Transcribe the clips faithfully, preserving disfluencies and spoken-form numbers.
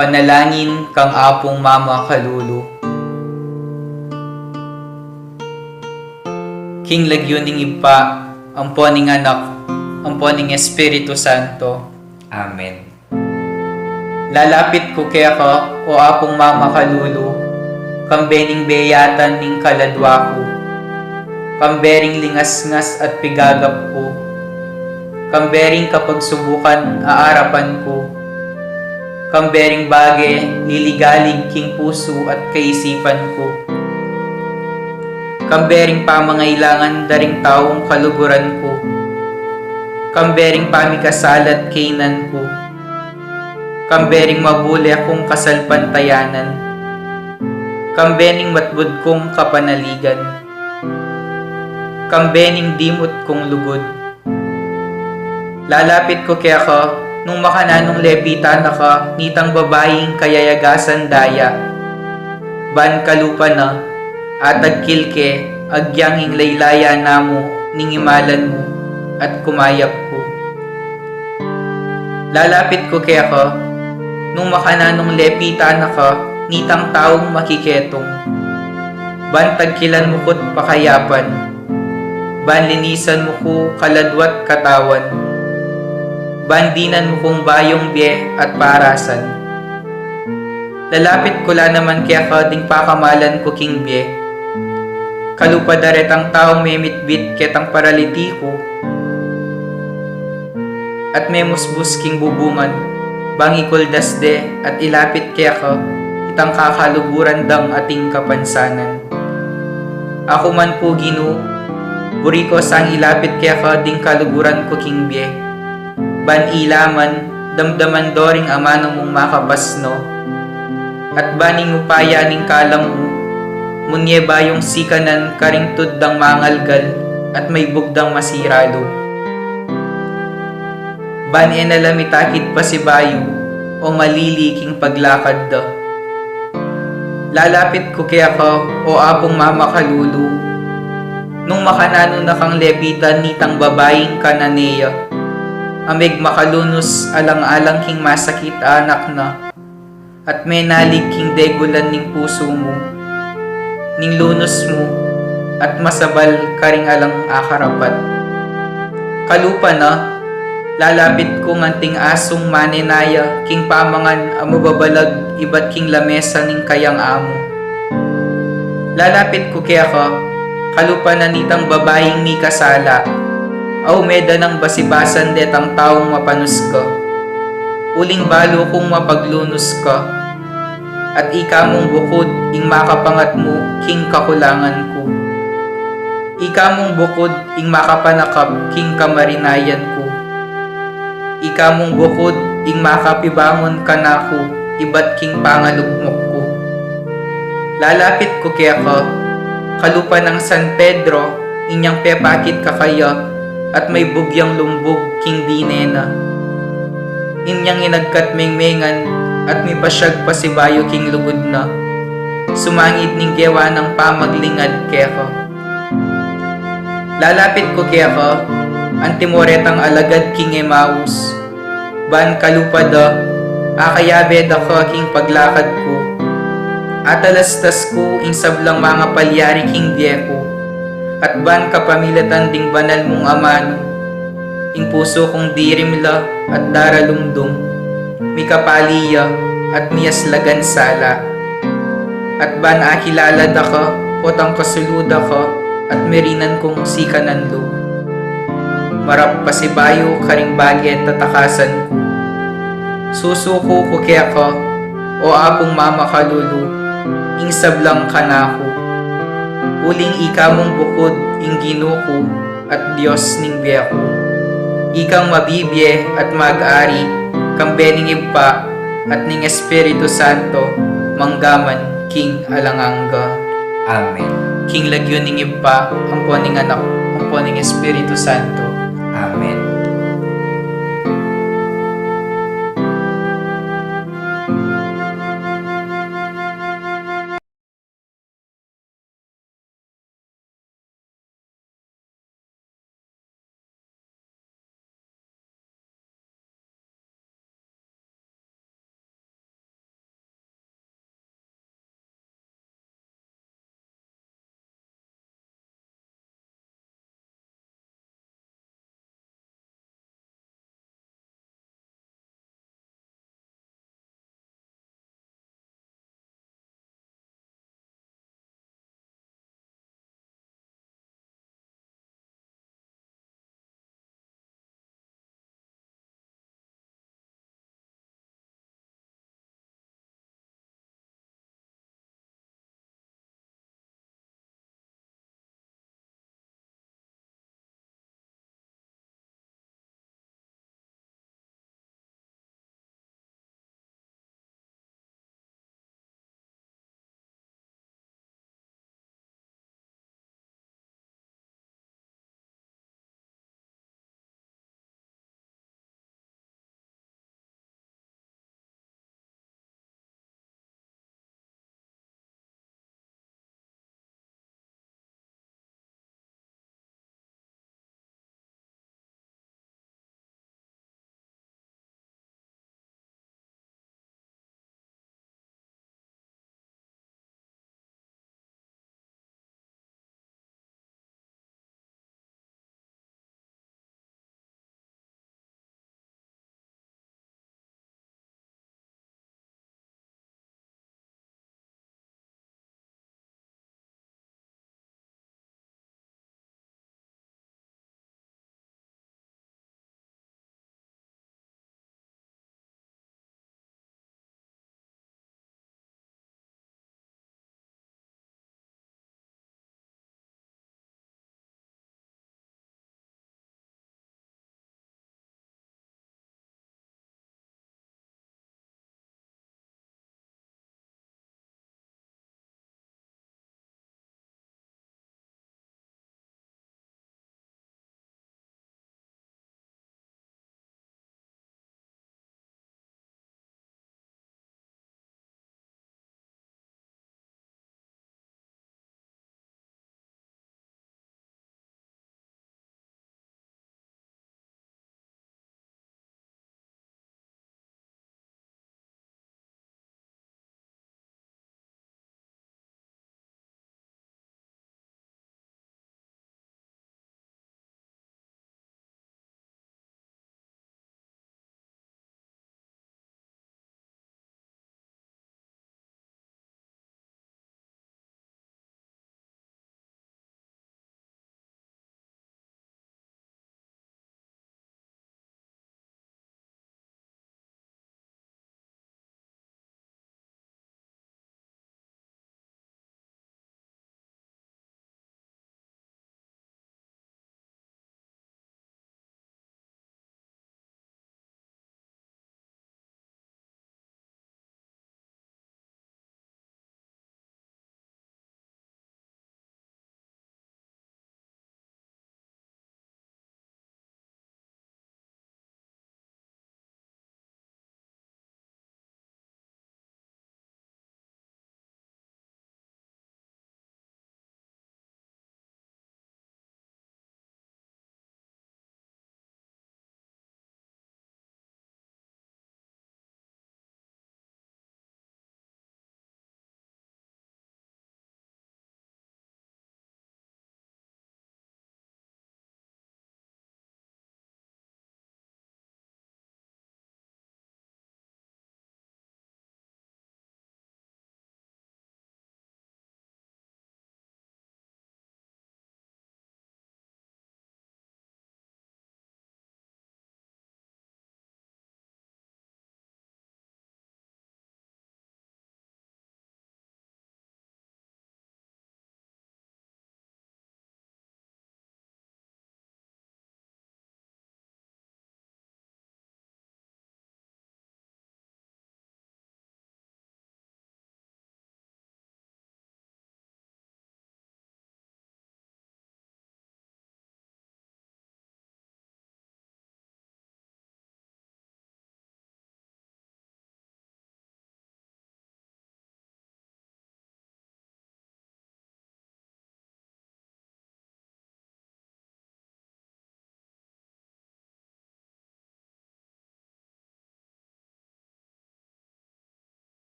Panalangin kang Apung Mama Kalulu. King lagyu ning Ibpa, ampo ning Anak, ampo ning Espiritu Santo. Amen. Lalapit ku keka, o Apung Mama Kalulu, kambe ning beyatan ning kaladwa ku, kambe ring lingasngas at pigagap ku, kambe ring kapagsubukan a arapan ku, kambe ring bage liligalig king pusu at kaisipan ku, kambe ring pamangailangan da ring taung kaluguran ku, kambe ring pamikasala't kaynan ku, kambe ring mabule kung kasalpantayanan, kambe ning matbud kung kapanaligan, kambe ning dimut kung lugud. Lalapit ku keka, nung makananung lepitan na ka nitang babaing kayayagasan daya. Ban kalupa na, atagkil ke, agyang ing laylaya namu ning imalan mu, at kumayap ku. Lalapit ku keka, nung makananung lepitan na ka nitang taung makiketung. Ban tagkilan mu ku't pakayapan, ban linisan mu ku kaladwa't katawan, ban dinan mu kung bayung bie at parasan. Lalapit ku la naman keka ding pakamalan ku king bie. Kalupa da retang taung memitbit ketang paralitiku at memusbus king bubungan, bang ikuldas de at ilapit keka itang kakaluguran dang ating kapansanan. Aku man pu Ginu, buri ku sang ilapit keka ding kaluguran ku king bie. Ban ila man, damdaman do ring amanu mung makapasno. At ban ing upaya ning kalam mu, munye bayung sikanan karing tud dang mangalgal at maibug dang masira lub. Ban e na la mitakid pasibayu o malili king paglakad da. Lalapit ku keka, o Apung Mama Kalulu, nung makananu na kang lepitan nitang babaing Cananea, a megmakalunus alang-alang king masakit a anak na, at menalig king degulan ning pusu mu, ning lunus mu, at masabal karing alang akarapat. Kalupa na, lalapit ku nganting asung manenaya king pamangan a mababalag ibat king lamesa ning kayang amu. Lalapit ku keka, kalupa na nitang babaing mikasala, a ume da nang basibasan detang taung mapanus ka. Uling balu kung mapaglunus ka, at ika mung bukud ing makapangatmu king kakulangan ku. Ika mung bukud ing makapanakap king kamarinayan ku. Ika mung bukud ing makapibangun kanaku ibat king pangalugmok ku. Lalapit ku keka, kalupa nang San Pedro, inyang pepakit kakaya at maibug yang lumbug king dine na. Inyang inagkat mengmengan at mipasyag pasibayu king lugud na, sumangid ning gewa nang pamaglingad keka. Lalapit ku keka, antimo retang alagad king Emaus, ban kalupa da, akayabe da ka king paglakad ku. Atalastas ku ing sablang mangapalyari king bie ku, at ban kapamilatan ding banal mung amanu, ing pusu kung dirimla at daralumdum, mikapali ya at miyaslagan sala. At ban akilala da ka, potang kasulu da ka, at merinan kung sikanan lub. Marap pasibayu karing bage tatakasan ku. Susuku ku keka, o Apung Mama Kalulu, ing sablang kanaku. Uling ika mung bukud ing Ginu ku, at Dios ning bie ku. Ikang mabibie at mag-ari, kambe ning Ibpa, at ning Espiritu Santo, manggaman king alang angga. Amen. King lagyu ning Ibpa, ampo ning Anak, ampo ning Espiritu Santo. Amen.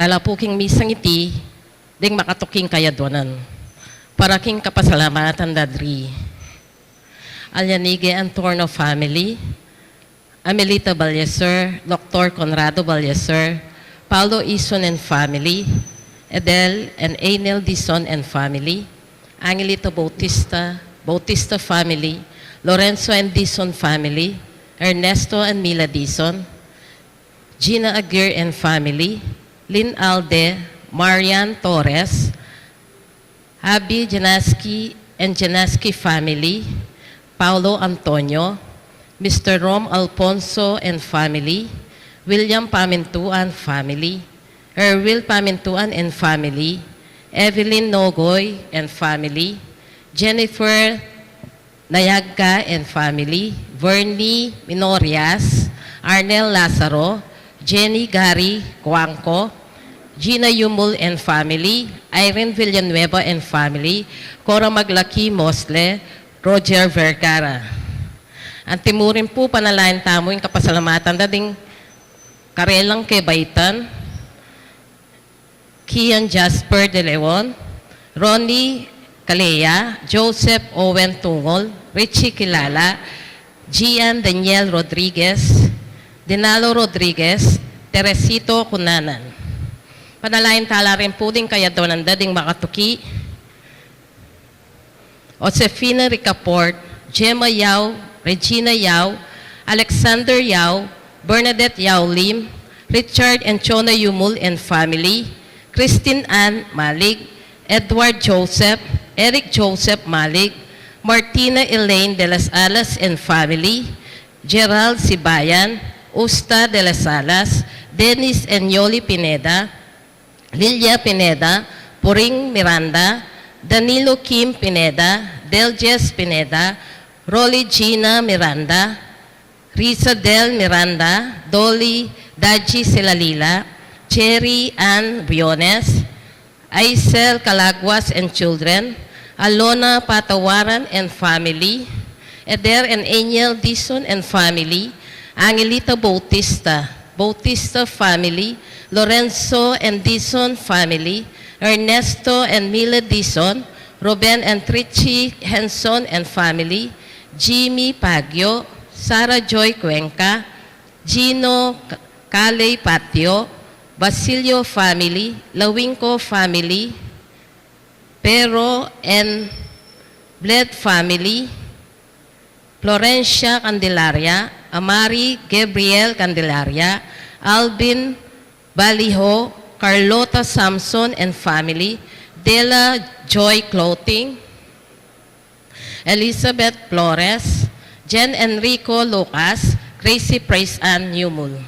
Ala pu king misang iti, ding makatuking kayadwanan. Para king kapasalamatan da ri Alyanigue Antorno family, Amelita Ballesur, Doktor Conrado Ballesur, Paulo Ison and family, Edel and Einel Dison and family, Angelita Bautista, Bautista family, Lorenzo and Dison family, Ernesto and Mila Dison, Gina Aguirre and family, Lynn Alde, Marian Torres, Abby Janaski and Janaski family, Paulo Antonio, Mister Rom Alfonso and family, William Pamintuan family, Erwil Pamintuan and family, Evelyn Nogoy and family, Jennifer Nayaga and family, Vernie Minorias, Arnel Lazaro, Jenny Gary Cuanco, Gina Yumul and family, Irene Villanueva and family, Cora Maglaki Mosle, Roger Vergara. Anti mu rin pu panalangin tamu ing kapasalamatan da ding karelang kebaitan, Kian Jasper de Leon, Ronnie Calea, Joseph Owen Tungol, Richie Kilala, Gian Daniel Rodriguez, Dinalo Rodriguez, Teresito Cunanan. Panalangin tala rin pu ding kayadwanan da ding makatuki, Josefina Ricaport, Gemma Yao, Regina Yao, Alexander Yao, Bernadette Yao Lim, Richard and Chona Yumul and family, Christine Ann Malig, Edward Joseph, Eric Joseph Malig, Martina Elaine de las Alas and family, Gerald Sibayan, Usta de las Alas, Dennis and Yoli Pineda, Lilia Pineda, Puring Miranda, Danilo Kim Pineda, Delges Pineda, Rolly Gina Miranda, Risa Del Miranda, Dolly Daji Silalila, Cherry Ann Briones, Aisel Calaguas and children, Alona Patawaran and family, Eder and Angel Dison and family, Angelita Bautista, Bautista family, Lorenzo and Dison family, Ernesto and Mila Dison, Ruben and Trichy Henson and family, Jimmy Pagyo, Sarah Joy Cuenca, Gino K-, Caley Patio, Basilio family, Lawingco family, Pero and Bled family, Florencia Candelaria, Amari Gabriel Candelaria, Alvin Baliho, Carlota Samson and family, Dela Joy Clothing, Elizabeth Flores, Jen Enrico Lucas, Gracie Praise Ann Yumul.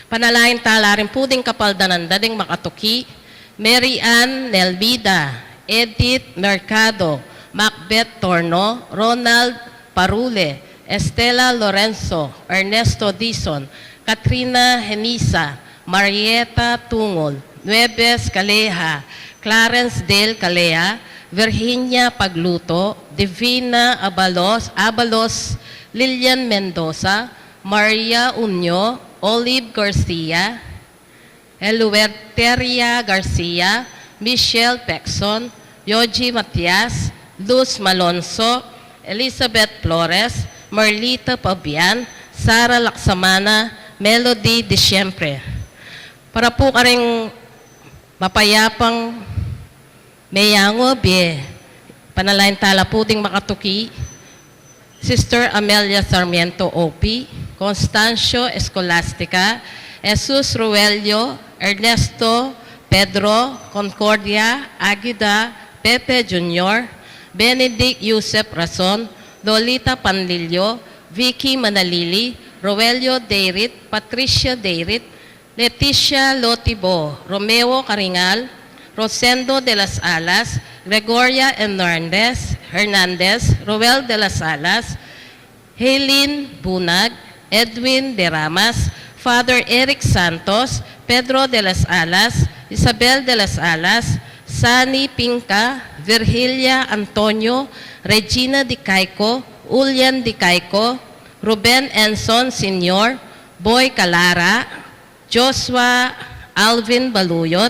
Panalangin tala rin pu ding kapaldanan da ding makatuki, Mary Ann Nelvida, Edith Mercado, Macbeth Torno, Ronald Parule, Estela Lorenzo, Ernesto Dizon, Katrina Henisa, Marieta Tungol, Nuebes Caleja, Clarence Del Calea, Virginia Pagluto, Divina Abalos, Abalos, Lilian Mendoza, Maria Unyo, Olive Garcia, Eluerteria Garcia, Michelle Pexon, Yoji Matias, Luz Malonzo, Elizabeth Flores, Marlita Pabian, Sara Laksamana, Melody Disiempre. Para pu karing mapayapang meyangu a bie, panalangin tala pu ding makatuki, Sister Amelia Sarmiento O P, Constancio Escolastica, Jesus Ruelio, Ernesto, Pedro, Concordia, Aguida, Pepe Junior, Benedict Yusef Rason, Lolita Panlilio, Vicky Manalili, Roelio Deirit, Patricia Deirit, Leticia Lotibo, Romeo Caringal, Rosendo de las Alas, Gregoria Hernandez, Hernandez, Roel de las Alas, Helene Bunag, Edwin de Ramas, Father Eric Santos, Pedro de las Alas, Isabel de las Alas, Sani Pinca, Virgilia Antonio, Regina Di Caico, Ulian Di Caico, Ruben Enson Senior, Boy Calara, Joshua Alvin Baluyot,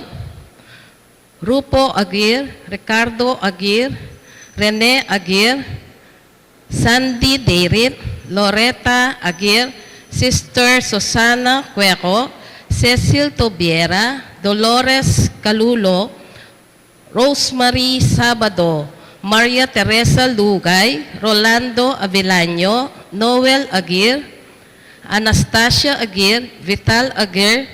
Rupo Aguirre, Ricardo Aguirre, Rene Aguirre, Sandy Deirit, Loretta Aguirre, Sister Susana Cueco, Cecil Tobiera, Dolores Calulo, Rosemary Sabado, Maria Teresa Lugay, Rolando Avilaño, Noel Aguirre, Anastasia Aguirre, Vital Aguirre,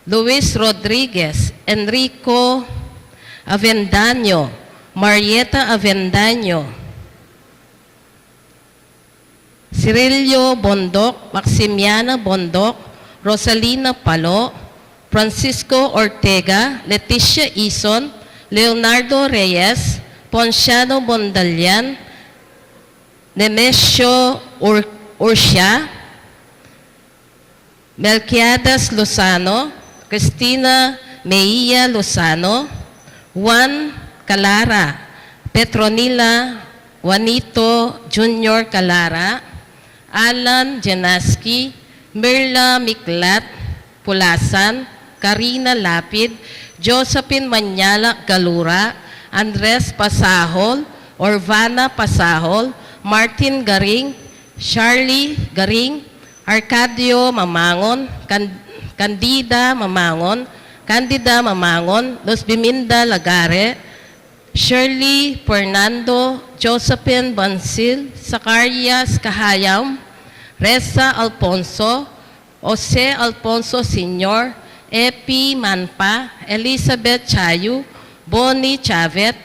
Luis Rodriguez, Enrico Avendaño, Marieta Avendaño, Cirilio Bondoc, Maximiana Bondoc, Rosalina Palo, Francisco Ortega, Leticia Ison, Leonardo Reyes, Ponciano Mondalian, Nemesio Ur-, Urcia, Melquiades Lozano, Cristina Mejia Lozano, Juan Calara, Petronila Juanito Junior Calara, Alan Janaski, Mirla Miklat Pulasan, Karina Lapid, Josephine Manyala Galura, Andres Pasahol, Orvana Pasahol, Martin Garing, Charlie Garing, Arcadio Mamangon, Can-, Candida Mamangon, Candida Mamangon, Luz Biminda Lagare, Shirley Fernando, Josephine Bansil, Zacarias Cahayam, Reza Alfonso, Jose Alfonso Senior, Epi Manpa, Elizabeth Chayu, Bonnie Chavez,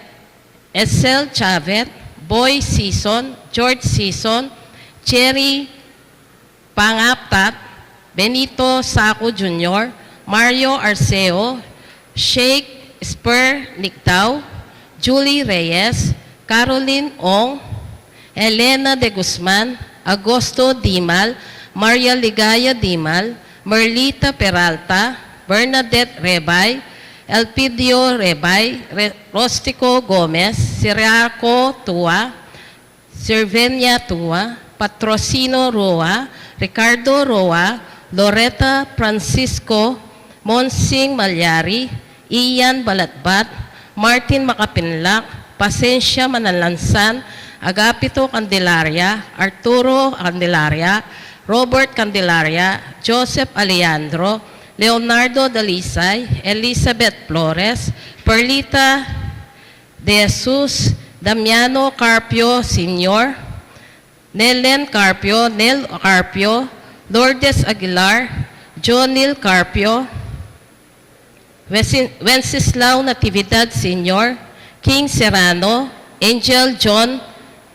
Esel Chavez, Boy Sison, George Sison, Cherry Pangaptat, Benito Saco Junior, Mario Arceo, Sheikh Sper Nictao, Julie Reyes, Caroline Ong, Elena de Guzman, Augusto Dimal, Maria Ligaya Dimal, Merlita Peralta, Bernadette Rebay, Elpidio Rebay, Re-, Rostico Gomez, Siriaco Tua, Sirvenia Tua, Patrocino Roa, Ricardo Roa, Loretta Francisco, Monsing Malyari, Ian Balatbat, Martin Makapinlak, Pasensia Manalansan, Agapito Candelaria, Arturo Candelaria, Robert Candelaria, Joseph Alejandro, Leonardo Dalisay, Elizabeth Flores, Perlita De Jesus, Damiano Carpio Senior, Nelen Carpio, Nel Carpio, Lourdes Aguilar, Jonil Carpio, Wences-, Wenceslao Natividad Senior, King Serrano, Angel John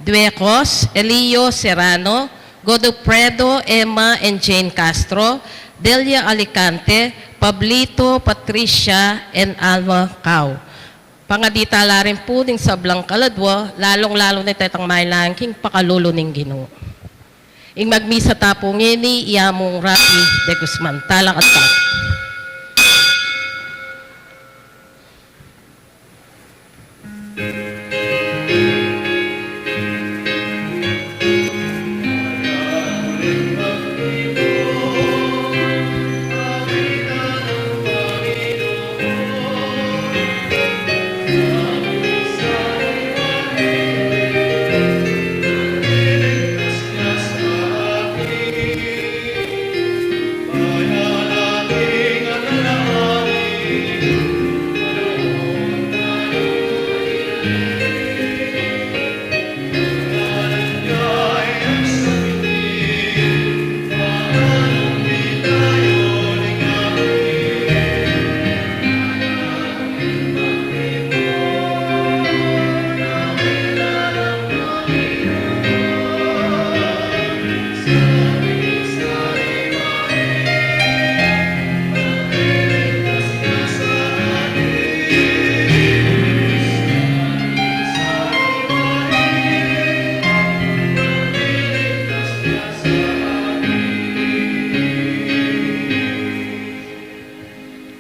Duecos, Elio Serrano, Godofredo, Emma and Jane Castro, Delia Alicante, Pablito, Patricia, and Alma Cao. Pangadi tala rin pu ding sablang kaladwa, lalung-lalu na itang mailangan king pakalulu ning Ginu. Ing magmisa ta pu ngeni, i Among Rafi de Guzman. Talakad ta.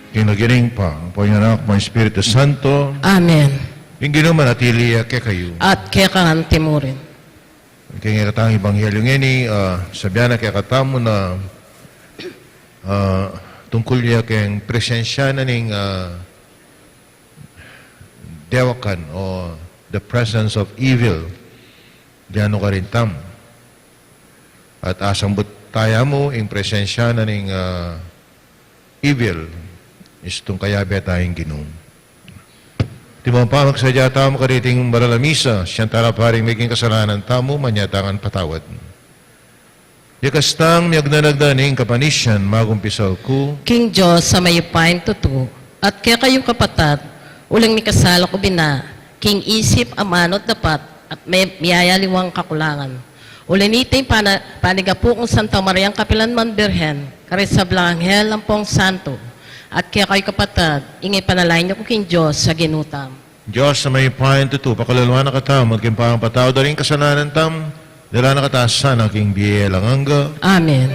King lagyu ning Ibpa, ampo ning Anak, ampo ning Espiritu Santo. Amen. Ing Ginu manatili ya kekayu. At keka antimurin. King kekatang ebanghelyu ngeni, ah, sabian na kekatamu na, ah, Tungkul ya keng presensya na ning, ah, dewakan o the presence of evil, dianu karin tamu. At asang butaya mu ing presensya na ning, ah, evil, istung kayabe ta ing Ginu. Timong pamagsadya tamu kariting maral a misa, siyang tala pa ring meging kasalanan tamu, manyatang patawad. Ikastang miyagnanagdan ing kapanisian, magumpisal ku. King Dios a mayupayang tutu, at kekayu kapatad, uling mikasala ku bina, king isip, amanu at dapat, at me-, miyayaliwang kakulangan. Uli nita ing pana-, panigapu kung Santa Mariang kapilan man Birhen, karing sablang anghel ampong santo, at kekayu kapatad, ing ipanalangin yu ku king Dios a Ginu tamu. Dios a mayupayang tutu, pakalulwan na katamu, at king pamapatawad da ring kasalanan tamu, dala na katamu sana king bie alang angga. Amen.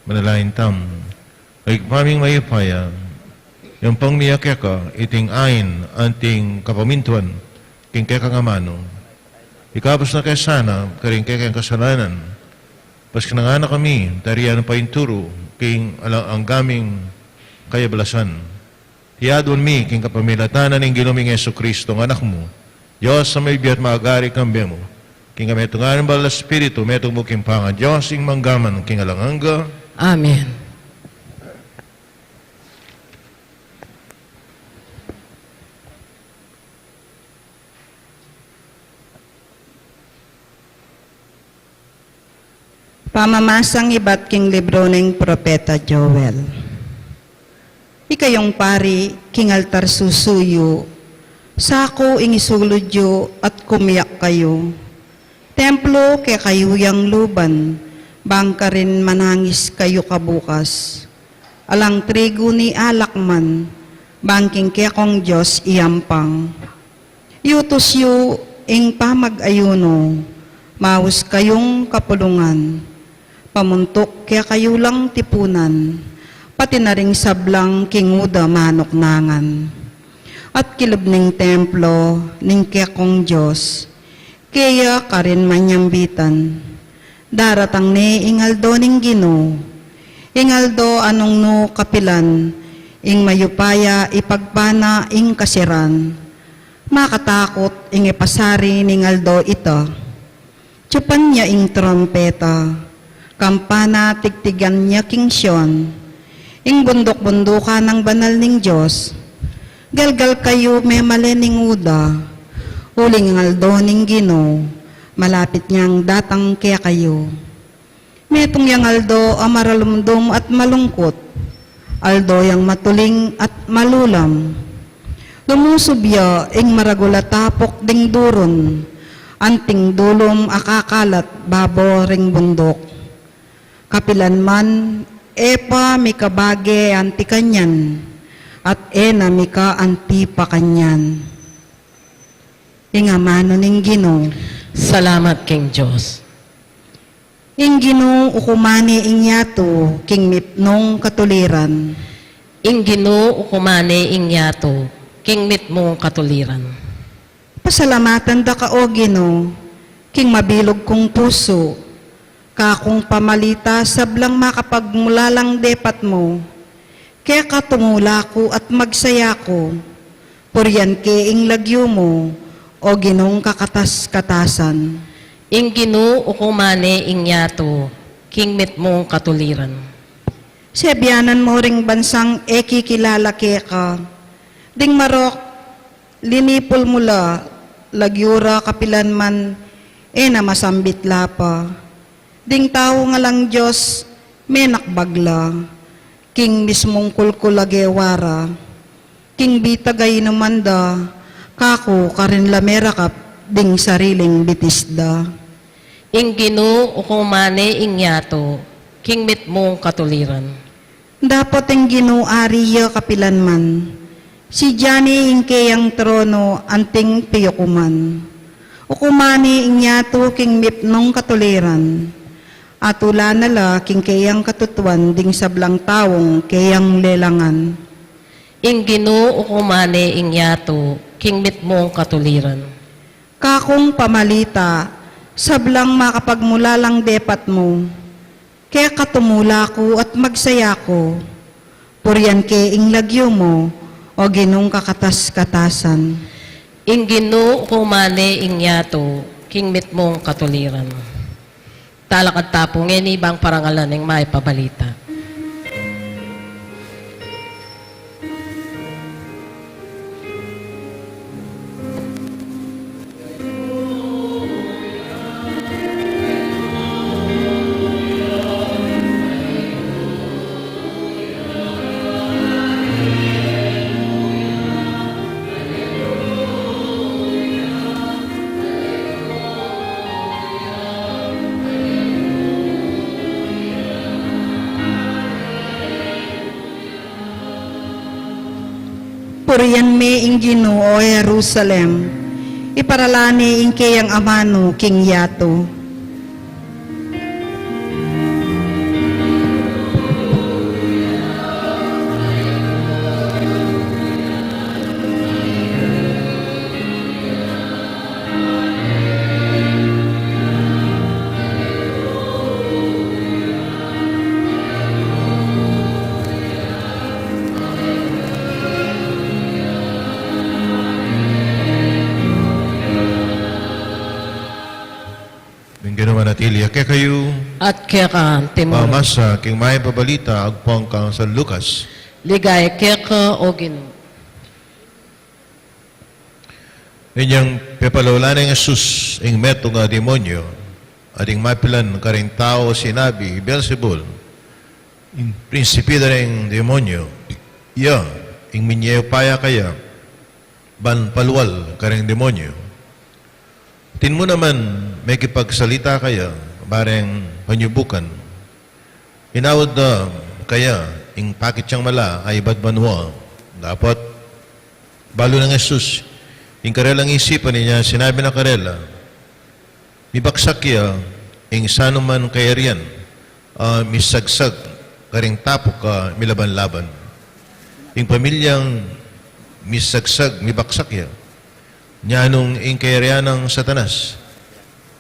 Manalangin tamu. Ibpa ming mayupaya, yampang mi keka iting ain anting kapamintuan king kekang amanu. Ikabus na ke sana karing kekeng kasalanan. Paskil na ngana kami, tarian painturu king alang angga ming kayablasan. Iti aduan mi king kapamilatan ning Ginu ming Jesucristo, a Anak mu, Dios a mabibie at magari kambe mu, king kametungan ning Banal a Espiritu, metung mu king pangaDios, ing mangga man king alang angga. Amen. Pamamasang ibat king libru ning Propeta Joel. Ikayung pari, king altar susuyu, saku ing isulud yu at kumiak kayu. Templo kekayu yang luban, bang karin manangis kayu kabukas. Alang trigu ni alak man, bang king kekong Dios iyampang. Iutus yu ing pamag-ayunu, maus kayung kapulungan, pamuntuk kekayu lang tipunan, pati na ring sablang king uda manuknangan. At kilub ning templo ning kekong Dios, keya karin manyambitan. Daratang ne ing aldo ning Ginu, ing aldo a nung nu kapilan ing mayupaya ipagpana ing kasiran. Makatakut ing ipasari ning aldo ita. Tsupan ya ing trumpeta, kampana tigtigan ya king Sion. Ing bunduk-bundukan nang banal ning Dios. Galgal kayu memale ning uda, uling ing aldo ning Ginu, malapit yang datang kekayu. Metung yang aldo a maralumdum at malungkut, aldo yang matuling at malulam. Lumusub ya ing maragul a tapuk ding durun, anting dulum a kakalat babo ring bunduk. Kapilan man, e pa mikabage anti kanyan, at e na mika anti pa kanyan. Ing amanu ning Ginu. Salamat king Dios. Ing Ginu ukumane ing yatu king mitmung katuliran. Ing Ginu ukumane ing yatu king mitmung katuliran. Pasalamatan da ka, O Ginu, king mabilug kung pusu, kakung pamalita sablang makapagmulalang depat mu. Keka tumula ku at magsaya ku, purian ke ing lagyu mu, O Ginung kakatas-katasan. Ing Ginu ukumane ing yatu king mitmung katuliran. Sebianan mu ring bansang e kikilala keka, ding marok linipul mu la, lagyu ra kapilan man, e na masambit la pa. Ding tau ngalang Dios, menakbag la. King mismung kulkul a gewa ra. King bitag a inuman da, kaku karin la merakap ding sariling bitis da. Ing Ginu ukumane ing yatu, king mitmung katuliran. Dapot ing Ginu ari ya kapilan man. Sidya ne ing keyang trono anting piyukuman. Ukumane ing yatu king mitmung katuliran. Atulan na la king keyang katutuan ding sablang taung keyang lelangan. Ing Ginu ukumane ing yatu, king mitmung katuliran. Kakung pamalita, sablang makapagmulalang depat mu. Keka tumula ku at magsaya ku. Purian ke ing lagyu mu, o Ginung kakatas-katasan. Ing Ginu ukumane ing yatu, king mitmung katuliran. Talakad ta pu ngeni bang parangalan ing Mayap a Balita. Purian me ing Ginu, o Jerusalem, iparala ne ing keyang amanu king yatu. Ing Ginu manatili ya kekayu. At keka naman. Pamasa king Mayap a Balita agpang kang San Lucas. Ligaya keka, o Ginu. Inyang pepalwal neng Jesus ing metung a demonyo, at ding mapilan karing tau sinabi, Beelzebul, ing prinsipi da ring demonyo, iya ing minye upaya kaya ban palwal karing demonyo. Atin mu naman mekipagsalita kaya bareng panyubukan. Inawad da kaya ing pakit yang mala a ibat banua. Dapot balu nang Jesus ing karelang isipan, inya sinabi na karela, mibaksak ya ing sanuman kayarian a misagsag karing tapuk a milaban-laban. Ing pamilyang misagsag, mibaksak ya. Nya nung ing kayarian nang Satanas,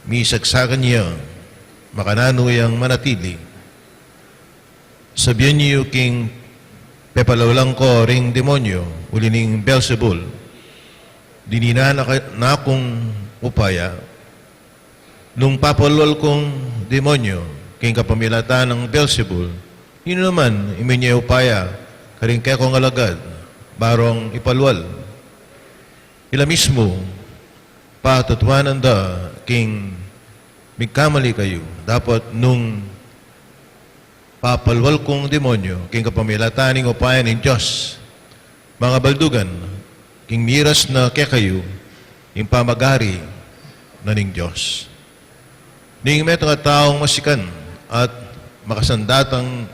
misagsagan ya, makananu yang manatili? Sabian yu king pepalwalan ku ring demonyo uli ning Beelzebul, dininan na ka-, na kung upaya. Nung papalwal kung demonyo king kapamilatan nang Beelzebul, ninu naman ing minye upaya karing kekong alagad barong ipalwal? Ila mismu patutuanan da king migkamali kayu. Dapot nung papalwal kung demonyo king kapamilatan ning upaya ning Dios, mga baldugan, king miras na kekayu ing pamagari na ning Dios. Ning metung a taung masikan at makasandatang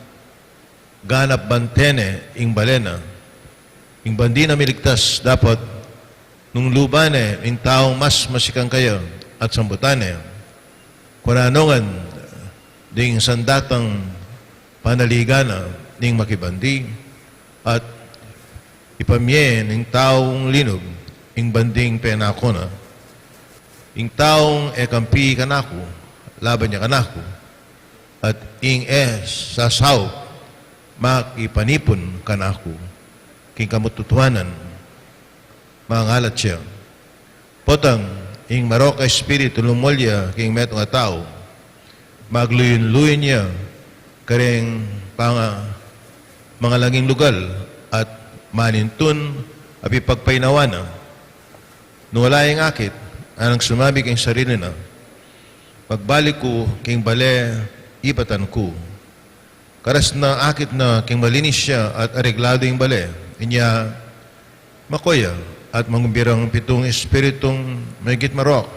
ganap bante ne ing bale na, ing bandi na miligtas. Dapot nung luban ne ing taung mas masikan kaya at sambutan ne, kuananungan ding sandatang panaligan na ning makibandi, at ipamie ning taung linub ing banding penako na. Ing taung e kampi kanaku, laban ya kanaku, at ing e sasaup, makipanipun kanaku. King katutuanan, mangalat ya. Potang ing marok a espiritu lumwal ya king metung a tau, magluyun-luyun ya karing panga-, mangalanging lugal, at manintun a pipagpainawa na, Nung ala yang akit, anang sumabi king sarili na, "Pagbalik ku king bale, ibatan ku." Karas na akit na king malinis ya at aregladu ing bale. Inya, mako ya at mangumbirang pitung espiritung megit marok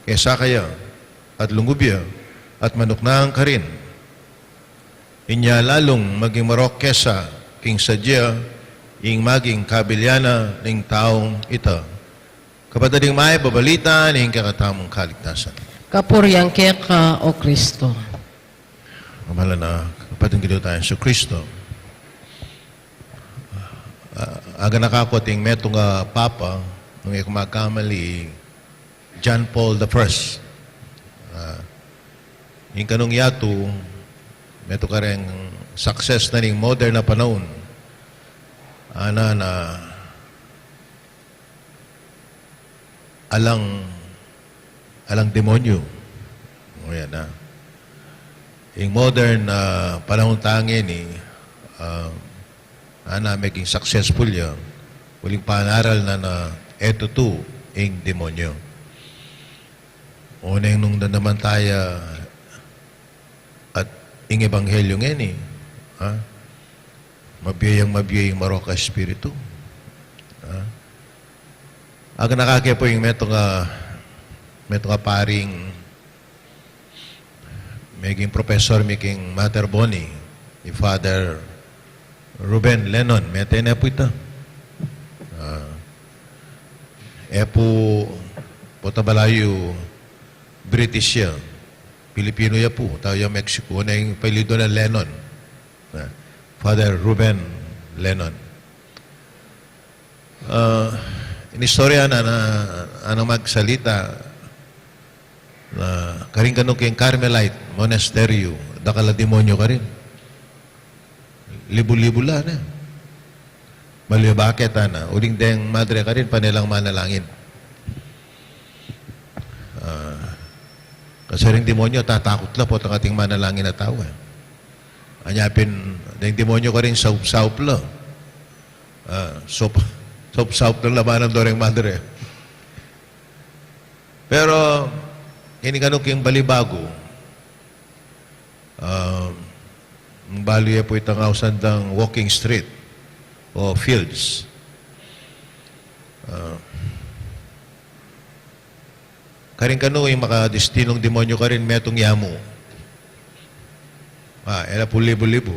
kesa kaya, at lungub ya at manuknang karin. Inya lalung maging marok kesa king sadya ing maging kabilian na ning taung ita. Kapatad, ing mayap a balita ning kekatamung kaligtasan. Kapurian keka, O Kristo. Mamalan a kapatad ning Ginu tang Jesucristo. Ah, aganaka ku ating metung a papa, nung e ku magkamali, John Paul the First. Ah, ing kanung yatu, metung kareng success na ning modern a panaun. Ana na, alang, alang demonyo. O yan na. Ing modern, ah, panahun tang ini, ah, ana, meging successful ya, uling panaral na na e tutu ing demonyo. O neng nung dandaman taya at ing ebanghelyo ngeni, ha? Mabie yang mabie ing marok a espiritu. Ha? Aganaka ke pu ing metung a, metung a paring meging professor mi king Mater Boni, i Father Ruben Lennon, mete ne pu ita. Ah, e pu, pota balayu British ya, Pilipino ya pu, tau ya Mexico, na ing apelyidu na Lennon. Ah, Father Ruben Lennon. Ah, inistorya na, na, anang magsalita na karin kanu king Carmelite Monasterio, dakal a demonyo karin. Libu-libu la na. Balu ya bakit, ana? Uling deng madre karin, pane lang manalangin. Ah, kasi ring demonyo, tatakut la, potang ating manalangin a tau, e. Anya pin, deng demonyo karin, saup-saup la. Ah, saup-, saup-saup la labanan do reng madre. Pero, ini kanu king balibagu, ah, balu ya pu itang ausan dang walking street o fields. Ah, karin kanu ing makadestinung demonyo karin metung yamu. Ah, e la pu libu-libu.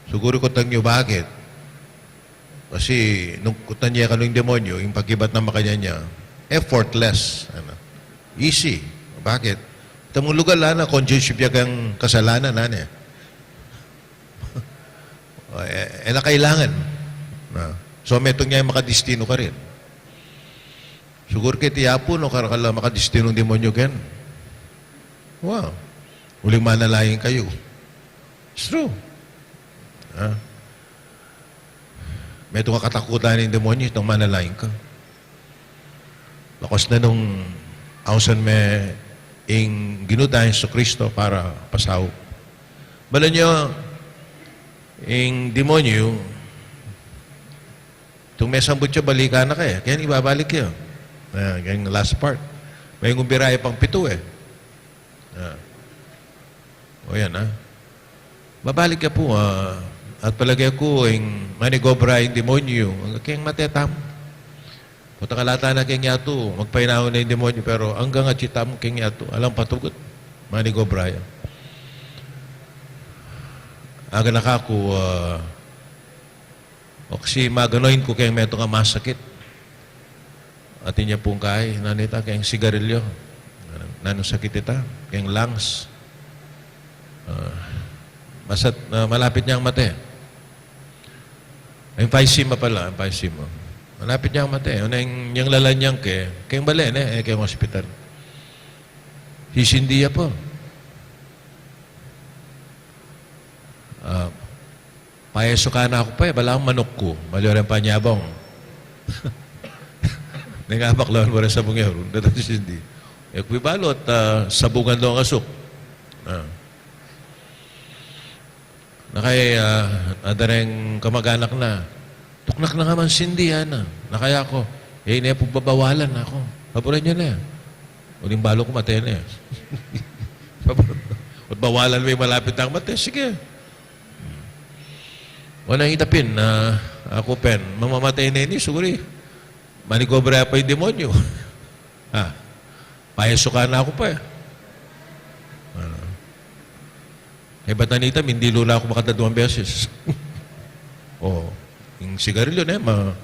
Siguru kutang yu bakit. Kasi nung kutang ya kanu ing demonyo, ing pakibat na makanyan ya, effortless. Ana? Easy. Bakit? Tamung lugal, ana, conscious ya keng kasalanan, ana? O, e, e na kailangan. Na. So, metung ya ing makadestinu karin. Siguru keti Apu, no, karakal a makadestinung demonyo ken. Wow. Uling manalangin kayu. It's true. Ha? Metung a katakutan ning demonyo, itang manalangin ka. Bakos na nung ausan me ing Ginu tang Jesucristo para pasaup. Balu yu, ing demonyo, tung mesambut ya, balikan na ka, e. Keng ibabalik ya. Ayan, keng last part. Mengumbira ya pang pitu, e. Ayan. O yan, ha. Babalik ya pu, a, at palage ku ing manigobra ing demonyo, angga keng mate tamu. Potang ala tana keng yatu, magpainawa na ing demonyo, pero anggang atyu tamu keng yatu, alang patugut, manigobra ya. Aganaka ku, a, o kasi mag-anoint ku keng metung a masakit. Atin ya pung kai, nanu ita, keng sigarilyo. Nanu sakit ita, keng lungs. A, basta't, a, malapit yang mate. Emphysema pala, emphysema. Malapit yang mate. O neng, yang lalan yang ke, keng bale ne, e keng hospital. Sisindi ya pu. A, paesukan na ku pa, e, balamu manuk ku. Balu ya reng panyabung. Neng abak lawan mu reng sabung ya, run, datang sisindi. E ku ibalu at, a, sabungan do ing asuk. A. Na kaya, a, ada reng kamag-anak na, tuknak na nga man sindi, ana. Na kaya ku, E, ine pu babawalan na ku. Paburan yu na. Uling balu ku mate na. Paburan. Bawalan me ing malapit nang mate, sige. Wana ita pin, a, aku pin, mamamate na ini, siguru. Manigobra pa ing demonyu. A, payasukan na ku pa, e. A. E, batan ita, mindilu la ku makadadwang beses. O, ing sigarilyu, ne, ma-,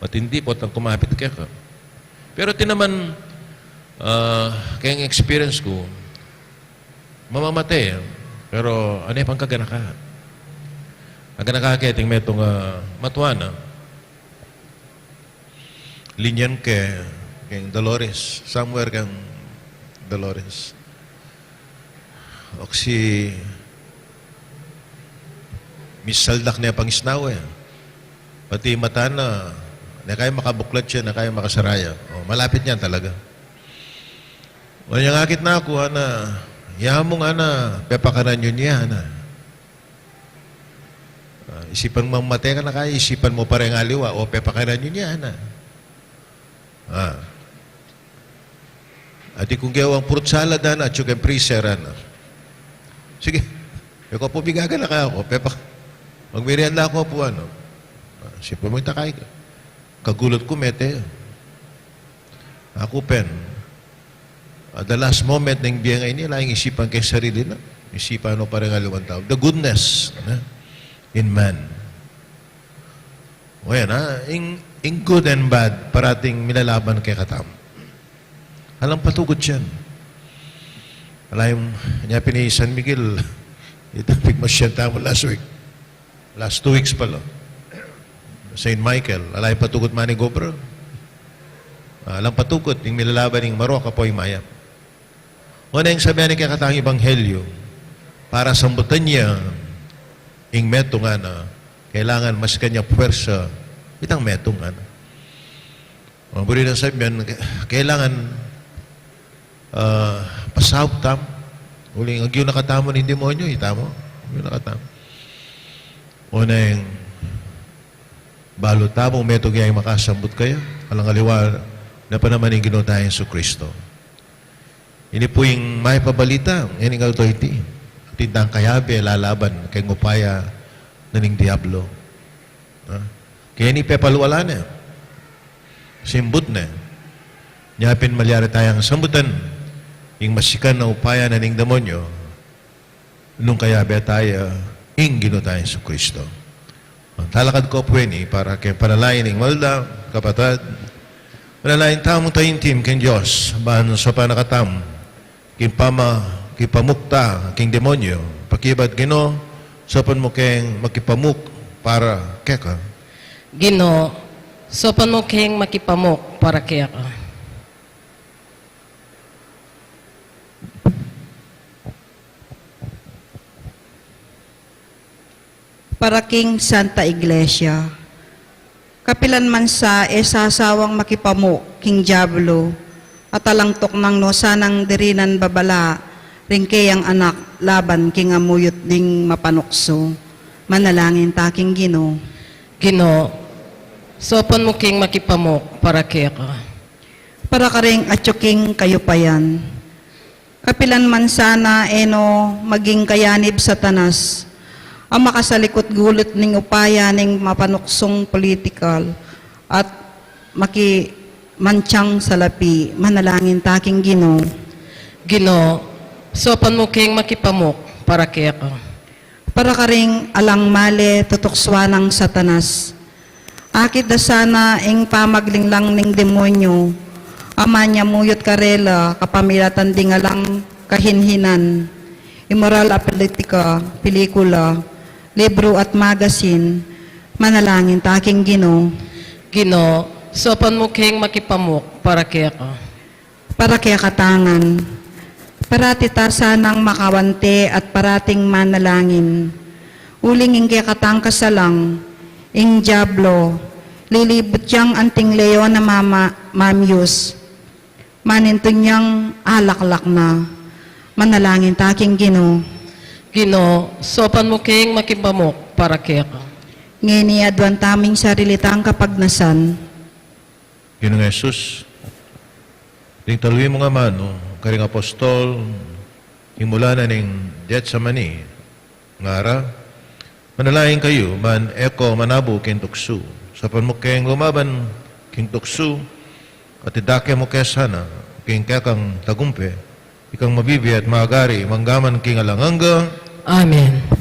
matindi, potang kumapit keka. Pero iti naman, a, keng experience ku, mamamate, pero ane pang kaganaka. Kaganaka ke, ating metung, a, matua na. Linyan ke, keng Dolores, somewhere keng Dolores. Oksi misaldak ne pangisnawe. Pati mata na, ne kaya makabuklat ya, ne kaya makasara ya. O, malapit ne talaga. O, nya akit na ku, ana, ya mu, ana, pepakanan yu ne, ana. A, isipan mu mamate ka na kaya, isipan mu pa reng aliwa, o pepakanan yu ne, ana. A. Atin kung gewang fruit salad, ana, atyu keng freezer, ana. Sige. E ku pu migaganaka ku, pepa-, magmerienda ku pu, ana. A, isipan mu ita kaya. Kagulut ku mete. Aku pin, at the last moment ning bie ngeni, ala yang isipan keng sarili na. Isipan mu pa reng aliwang tau. The goodness, ne, in man. O yan, a, ing, ing good and bad, parating milalaban kekatamu. Alang patugut yan. Ala yang, nya pin i San Miguel, ita pigmasyan tamu last week. Last two weeks pala. Saint Michael, ala yang patugut manigobra. Alang patugut, ing milalaban ing marok, apo ing mayap. Wana ing sabi ning kekatang ebanghelyu, para sambutan ya ing metung, ana, kailangan masikan ya puwersa itang metung, ana. O, buri nang sabian, ke-, kailangan, a, pasaup tamu. Uling agyu na katamu ning demonyu, ita mu? Agyu na katamu. Wana ing balu tamu, metung ya ing makasambut kaya. Alang aliwa na pa naman ing Ginu tang Jesucristo. Ini pu ing mayap a balita, ngening aldo iti. Atin tang kayabe lalaban keng upaya na ning Diablo. Ha? Keni pepalwala ne. Simbut ne. Nya pin malyari tayang sambutan ing masikan a upaya na ning demonyu. Nung kayabe taya ing Ginu tang Jesucristo. Talakad ku pu ini para keng panalangin ning malda, kapatad. Manalangin tamu taimtim keng Dios, ban saupan na katamu king pamakipamukta king demonyu. Pakibat, Ginu, saupan mu keng makipamuk para keka. Ginu, saupan mu keng makipamuk para keka. Para king Santa Iglesia. Kapilan man sa e sasawang makipamuk king Diablo, at alang tuknang no sanang dirinan babala ring keyang anak laban king amuyut ding mapanuksu. Manalangin ta king Ginu. Ginu, saupan mu king makipamuk para keka. Para karing atyu king kayupayan. Kapilan man sana e no maging kayanib Satanas a makasalikut gulut ning upaya ning mapanuksung politikal at makimanchang salapi. Manalangin ta king Ginu. Ginu, saupan mu keng makipamuk para keka. Para karing alang male tutuksuan nang Satanas. Akit da sana ing pamaglinglang ning demonyu a manyamuyut karela kapamilatan ding alang kahinhinan, imoral a politika, pelikula, libru at magasin. Manalangin ta king Ginu. Ginu, saupan mu keng makipamuk para keka. Para kekatang ngan. Parati ta sanang makawante at parating manalangin. Uling ing kekatang kasalang, ing Diablo, lilibut yang anting leon a mama-, mamyus. Manintun yang alaklak na. Manalangin ta king Ginu. Ginu, saupan mu keng makipamuk para keka. Ngeni aduan tamu ing sarili tang kapagnasan. Ginung Jesus, ding talwi mung amanu karing apostol, king mula na ning Getsemani, ngara, manalangin kayu, ban e ko manabu king tuksu. Saupan mu keng lumaban king tuksu, at idake mu ke sana king kekang tagumpe, ikang mabibie at magari, mangga man king alang angga. Amen.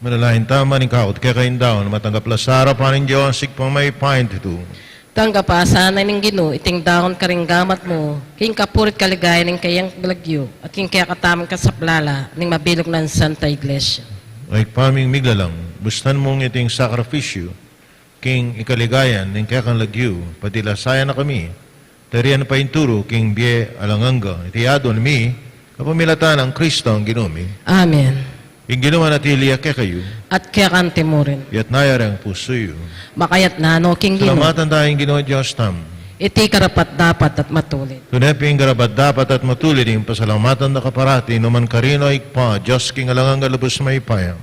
Manalangin tamu, ning kakut kekayung daun, matanggap la sa arapan ning Dios Ibpang mayupayang tutu. Tanggapan sana ning Ginu iting daun karing gamat mu, king kapurian at kaligayan ning kayang lagyu, at king kekatamung kasaplalan ning mabilug nang Santa Iglesia. O Ibpa ming miglalang, bustan mung iting sakrifisyu king ikaligayan ning kekang lagyu, padilasayan na kami, tarian paintulu king bie alang angga. Iti adwan mi kapamilatan nang Kristong Ginu mi. Amen. Ing Ginu manatili ya kekayu. At keka mu rin. Itas yu ring pusu yu. Makatas na no king Ginu. Pasalamatan taya ing Ginu a Dios tamu. Iti karapat-dapat at matulid. Tune pin karapat-dapat at matulid ing pasalamatan da ka parati, nukarin man, Ibpa, Dios king alang angga, lubus mayupaya.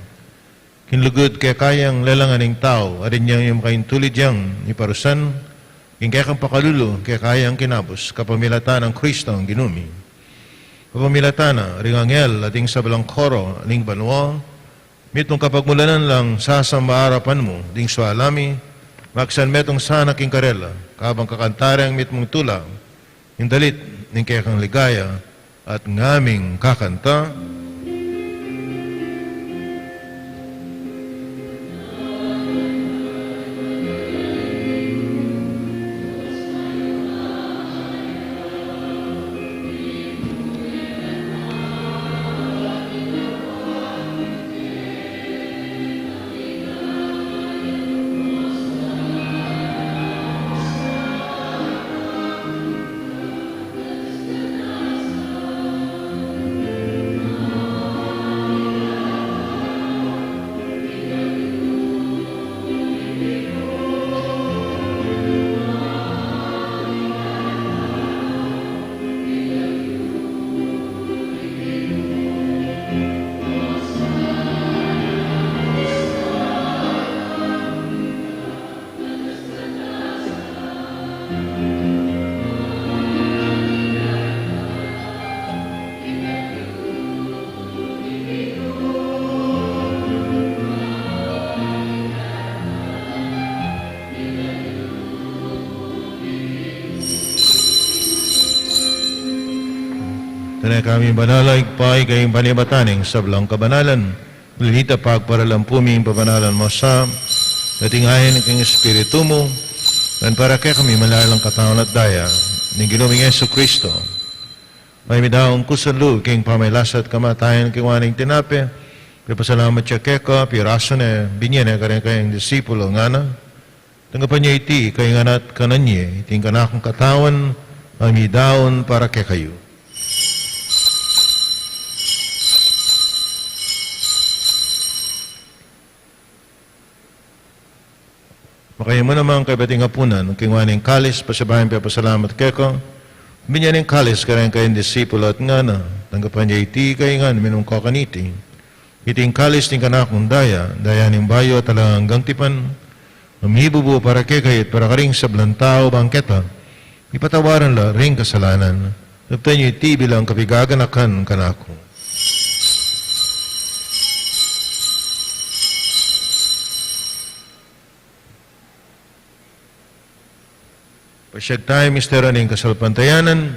King lugud keka yang lelangan ing tau, at inyang ing makaintulid yang iparusan, king kekang pakalulu keka yang kinabus, kapamilatan nang Kristong Ginu mi. Kapamilatan na ring anghel at ding sablang koro ning banua, mitmung kapagmulanan lang sasamba arapan mu ding suala mi, magsan metung sana king karela, kabang kakanta reng mitmung tula, ing dalit ning kekang ligaya, at ngaming kakanta. Tune kami banal a Ibpa, ika ing panibatan ning sablang kabanalan. Uli na nita, pagparalan pu mi ing pabanalan mu sa, dating ayan king Espiritu mu, ngan para kekami malalang katawan at daya ning Ginu ming Jesucristo. Mayap a midaun kusang lub king pamagkasakit at kamatayan, kinua ne ing tinape, pepasalamat ya keka, pirasu ne, binie ne karing kayang disipulo, ngana: Tanggapan ye iti kayung ngan at kanan ye, iti ing kanakung katawan, a midaun para kekayu. Paimu naman kaybat ing apunan, kinua ne ing kalis, pasibayu yang pepasalamat keka, binie ne ing kalis kareng kayang disipulu at ngana: Tanggapan ye iti kayu ngan, minum kayu kaniti. Iti ing kalis ning kanakung daya, daya ning bayu at alang anggang tipan, a mibubu para kekayu at para karing sablang tau, bang keta ipatawaran la ring kasalanan. Daptan yu iti bilang kapaganakan kanaku. Pasiag tamu ing misteryu ning kasalpantayanan.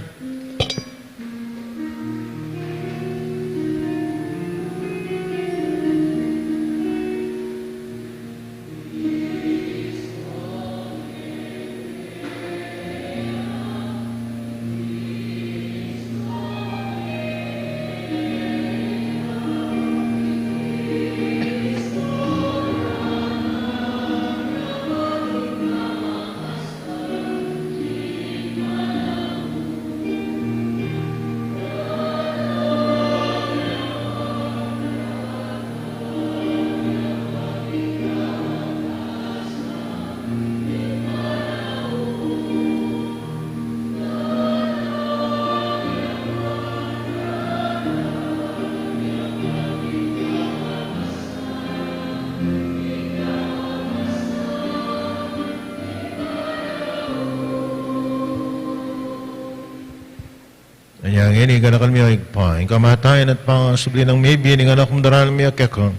Anya ngeni, ganakan mi, O Ibpa, ing kamatayan at pangasubli nang mebie ning Anak mung daralan mi keka,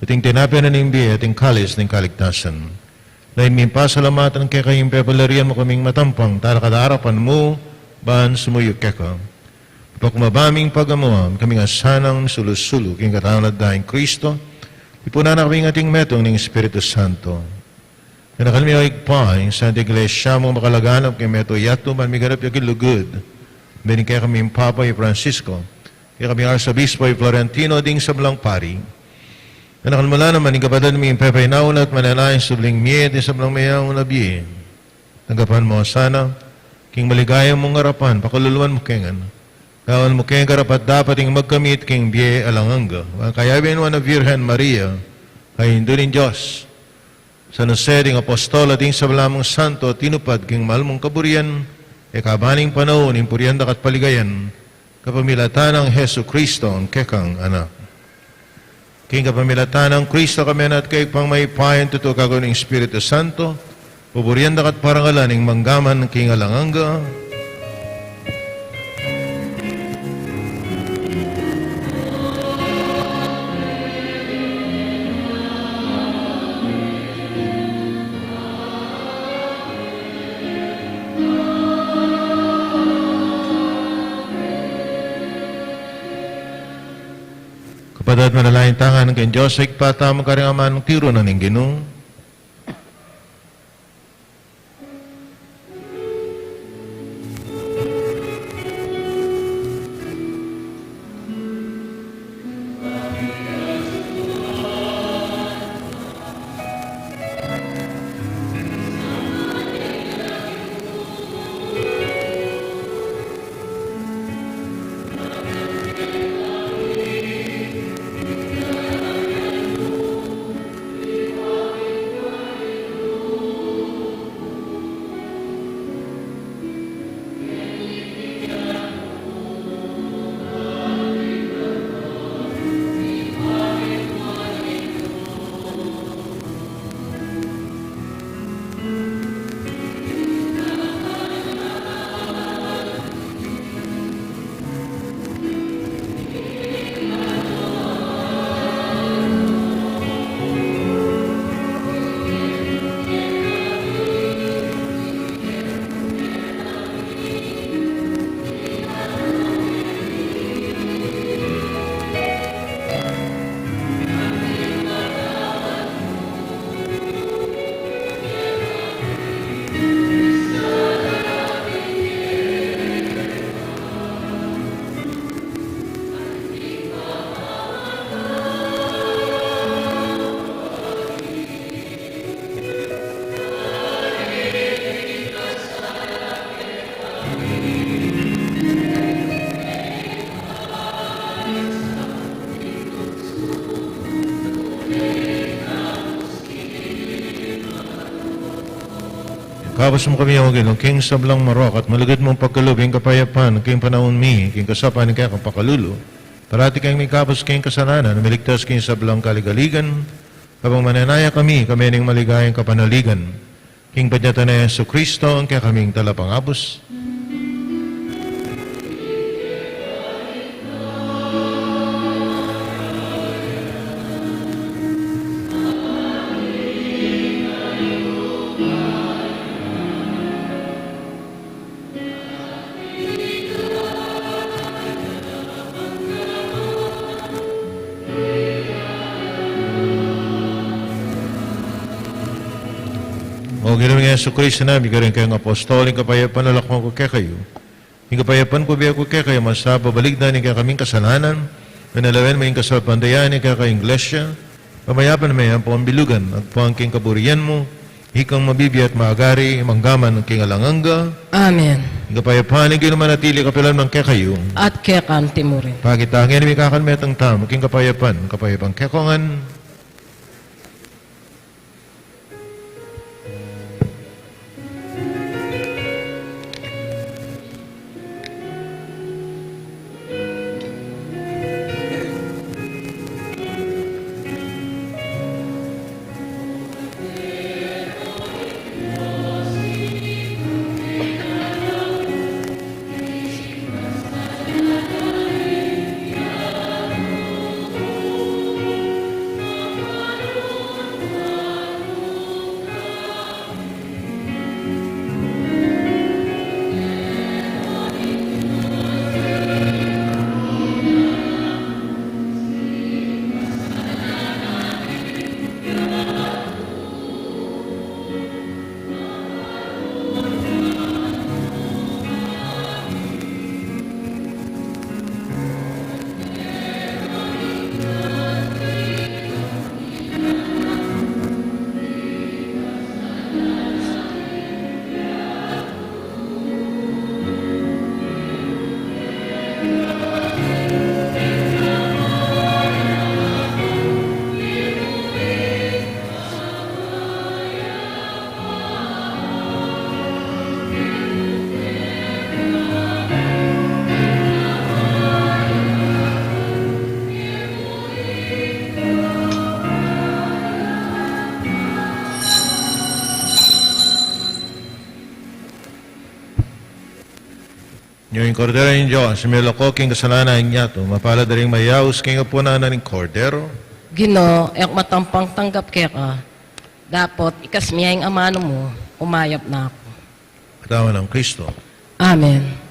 at ing tinape na ning bie at ing kalis ning kaligtasan. Lalu ming pasalamatan keka ing pepalarian mu kaming matampang talakad king arapan mu ban sumuyu keka. Pakumbaba ming pagamuan, kaming asanang sulu-sulu king katawan at daya nang Kristo, ipunan na kaming ating metung ning Espiritu Santo. Ganakan mi, O Ibpa, ing Santa Iglesia mung makalaganap king mabilug a yatu, ban miganap ya king lugud. Beni kekami ing Papa i Francisco, kekami ing Arsobispo i Florentino, ding sablang pari. Ganakan mu la naman ing kapatad ming pepainawa na at manenaya king subling mie, ding sablang meyaun a bie. Tanggapan mu la sana king maligaya mung arapan, pakaluluan mu kami ngan. Gawan mu kaming karapat-dapat ding magkamit king bie alang angga. Ban kayabe nang Nuan a Virgen Maria, a Indu ning Dios, San Jose, ding apostol, at ding sabla mung santo a tinupad king mal mung kaburian, e kabang ing panaun ing purian da ka at paligayan, kapamilatan nang Jesucristo a kekang Anak. King kapamilatan nang Kristo, kambe na at kekayu mayupayang tutu, kayabe ning Espiritu Santo, pupurian da ka at parangalan ning mangga man king alang angga. Kapatad, manalangin tamu king Dios a Ibpa tamu, karing amanung tiru na ning Ginu. Ikabus mu kami, O Ginu, king sablang marok at malugud mung pagkalub ing kapayapan king panaun mi, king kasaupan ning kekang pakalulu. Parati keng mikabus king kasalanan, miligtas king sablang kaligaligan, kabang manenaya kami, kami ning maligayang kapanaligan. King panyatang nang Jesucristo, ang kekaming talapangabus. O Ginu ming Jesucristo, sinabi mu karing kekang apostol, ing kapayapan lalakwan ku kekayu, ing kapayapan ku bie ku kekayu, masababaligdan ing kekaming kasalanan, at lawen mu ing kasalpantayanan ning kekang Iglesia, pamayapan me ampong bilugan, agpang king kaburian mu, ikang mabibie at magari, mangga man king alang angga. Amen. Ing kapayapan ning Ginu manatili kapilan man kekayu. At keka mu rin. Pakit tamu ngan ing mikakanmetang tamu king kapayapan, kapayapan kekayu ngan. Nyo ing Kordero ning Dios, milako king kasalanan ning yatu, mapalad da ring mayaus king apunan na ning Kordero. Ginu, e ku matampang tanggap keka, dapot ikas mu ya ing amanu mu, umayap na ku. Katawan nang Kristo. Amen.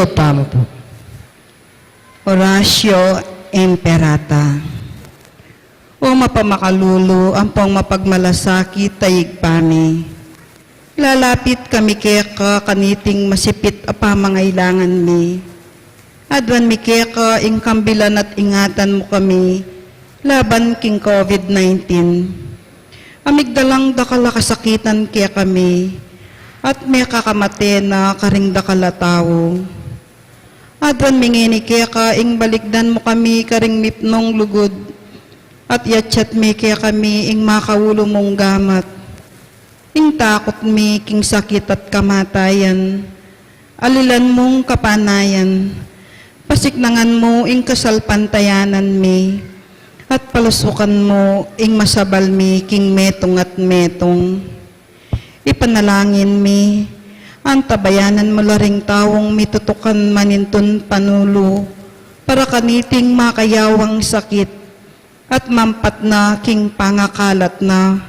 Tamu pu. Oratio Imperata. O mapamakalulu ampong mapagmalasakit a Ibpa mi, lalapit kami keka kaniting masipit a pamangailangan mi. Aduan mi keka ing kambilan at ingatan mu kami laban king COVID nineteen. Amigdalang dakal a kasakitan kekami, at mekakamate na karing dakal a tau. Aduan mi ngeni keka ing balikdan mu kami karing mipnung lugud, at yatsat mi kekami ing makaulu mung gamat. Ing takut mi king sakit at kamatayan, alilan mung kapanayan, pasiknangan mu ing kasalpantayanan mi, at palusukan mu ing masabal mi king metung at metung. Ipanalangin mi, antabayanan mu la ring taung mitutukan manintun panulu para kaniting makayawang sakit at mampat na king pangakalat na.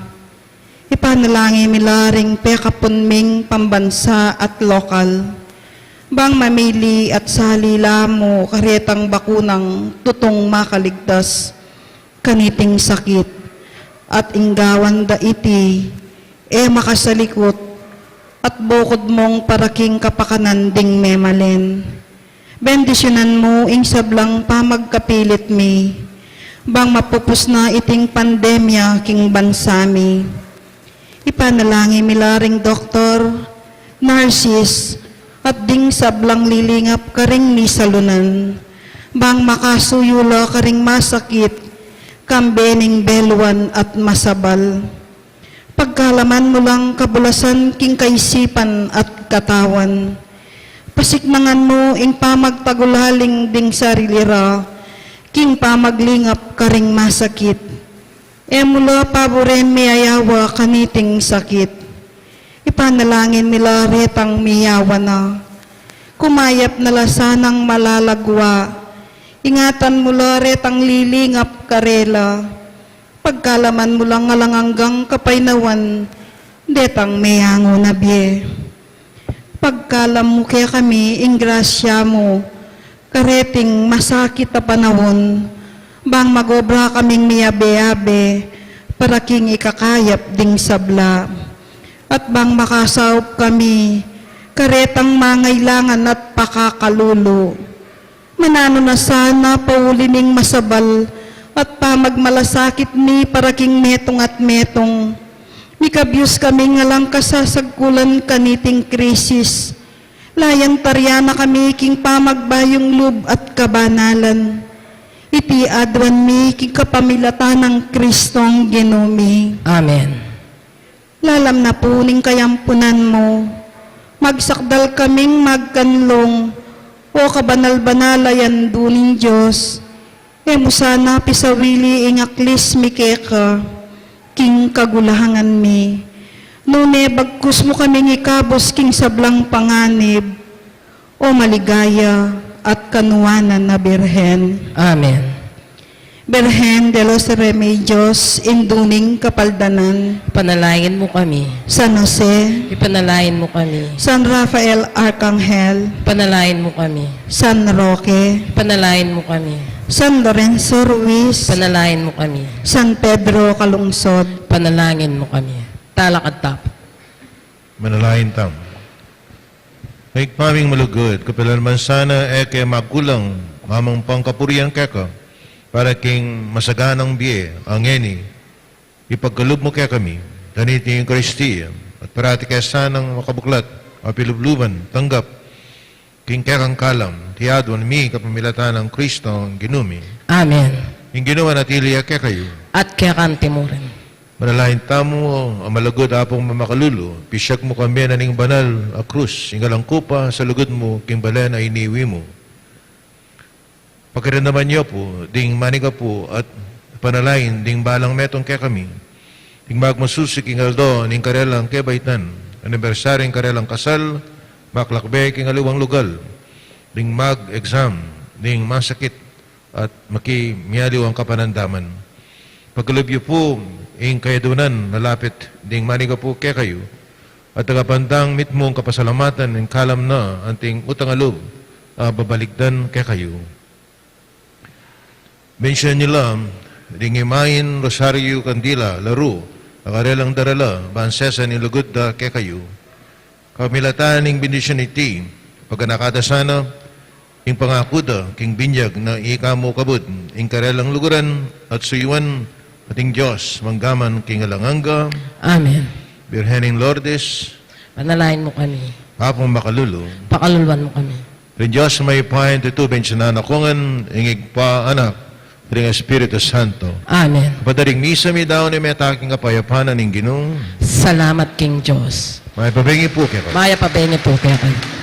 Ipanalangin mi la ring pekapun ming pambansa at lokal, bang mamili at sali la mu karetang bakunang tutung makaligtas kaniting sakit, at ing gawan da iti e makasalikut, at bukud mung para king kapakanan ding memalen. Bendisyunan mu ing sablang pamagkapilit mi, bang mapupus na iting pandemya king bansa mi. Ipanalangin mi la ring doktor, nurses, at ding sablang lilingap karing misalunan, bang makasuyu la karing masakit, kambe ning beluan at masabal. Pagkalaman mu lang kabulasan king kaisipan at katawan. Pasiknangan mu ing pamagpagulaling ding sarili ra king pamaglingap karing masakit. E mu la paburen miyayawa kaniting sakit. Ipanalangin mi la retang miyawa na. Kumayap na la sanang malalagwa. Ingatan mu la retang lilingap karela. Pagkalaman mu lang alang anggang kapaynawan detang meyangu na bie. Pagkalam mu kekami ing grasya mu kareting masakit a panaun, bang magobra kaming miyabe-yabe para king ikakayap ding sabla, at bang makasaup kami karetang mangailangan at pakakalulu. Mananu na sana pauli ming masabal at pamagmalasakit mi para king metung at metung. Mikabyus kaming alang kasasagkulan kaniting krisis. Layan taryan na kami king pamagbayung lub at kabanalan. Iti aduan mi king kapamilatan nang Kristong Ginu mi. Amen. Lalam na pu ning kayampunan mu, magsakdal kaming magkanlung, o kabanal-banal a Indu ning Dios, e mu sana pisawili ing aklis mi keka king kagulangan mi, nune bagkus mu kaming ikabus king sablang panganib, o maligaya at kanuanan a Birhen. Amen. Birhen de los Remedios, Indu ning Kapaldanan. Panalangin mu kami. San Jose. Ipanalangin mu kami. San Rafael Arkanghel. Panalangin mu kami. San Roque. Panalangin mu kami. San Lorenzo Ruiz. Panalangin mu kami. San Pedro Calungsod. Panalangin mu kami. Talakad tamu. Manalangin tamu. Ibpa ming malugud, kapilan man sana e ke magulang mamang pangkapurian keka, para king masaganang bie a ngeni, ipagkalub mu kekami kaniting Eukaristia, at parati ke sanang makabuklat a pilubluban tanggap king kekang kalam, iti aduan mi kapamilatan nang Kristong Ginu mi. Amen. Ing Ginu manatili ya kekayu. At keka naman murin. Manalangin tamu, a malugud Apung mamakalulu, pisyag mu kambe na ning banal a krus, ing alang kupa, salugud mu king balen a iniwi mu. Pakiramdaman yu pu ding manigapu at panalangin ding balang metung kekami, ding magmasusi king aldo ning karelang kebaitan, anibersaryu ning karelang kasal, makalakbe king aliwang lugal, ding mag-exam ning masakit at makimialiwang kapanandaman. Pagkalub yu pu ing kayadunan a lapit ding manigapu kekayu, at agpang dang mitmung kapasalamatan ning kalam na anting utang a lub ah, babalikdan kekayu. Bendisyunan yu la ring imaing rosaryu kandila, laru, a karelang darala, ban sesan ing lugud da kekayu. Kamilatan ning bendisyun iti, paganakan da sana ing pangaku da king binyag na ika mu kabud ing karelang luguran at suyuan, ating Dios, manggaman king alang angga. Amen. Birhen ning Lourdes, panalangin mu kami. Apung makalulu, pakaluluan mu kami. Ring Dios mayupaya, tutu, bendisyunan na kayu ngan ing Ibpa, Anak, ring Espiritu Santo. Amen. Padaring misa mi, daun ne meta king kapayapan ning Ginu. Salamat king Dios. Mayap a bengi pu kekayu. Mayap a bengi pu kekayu.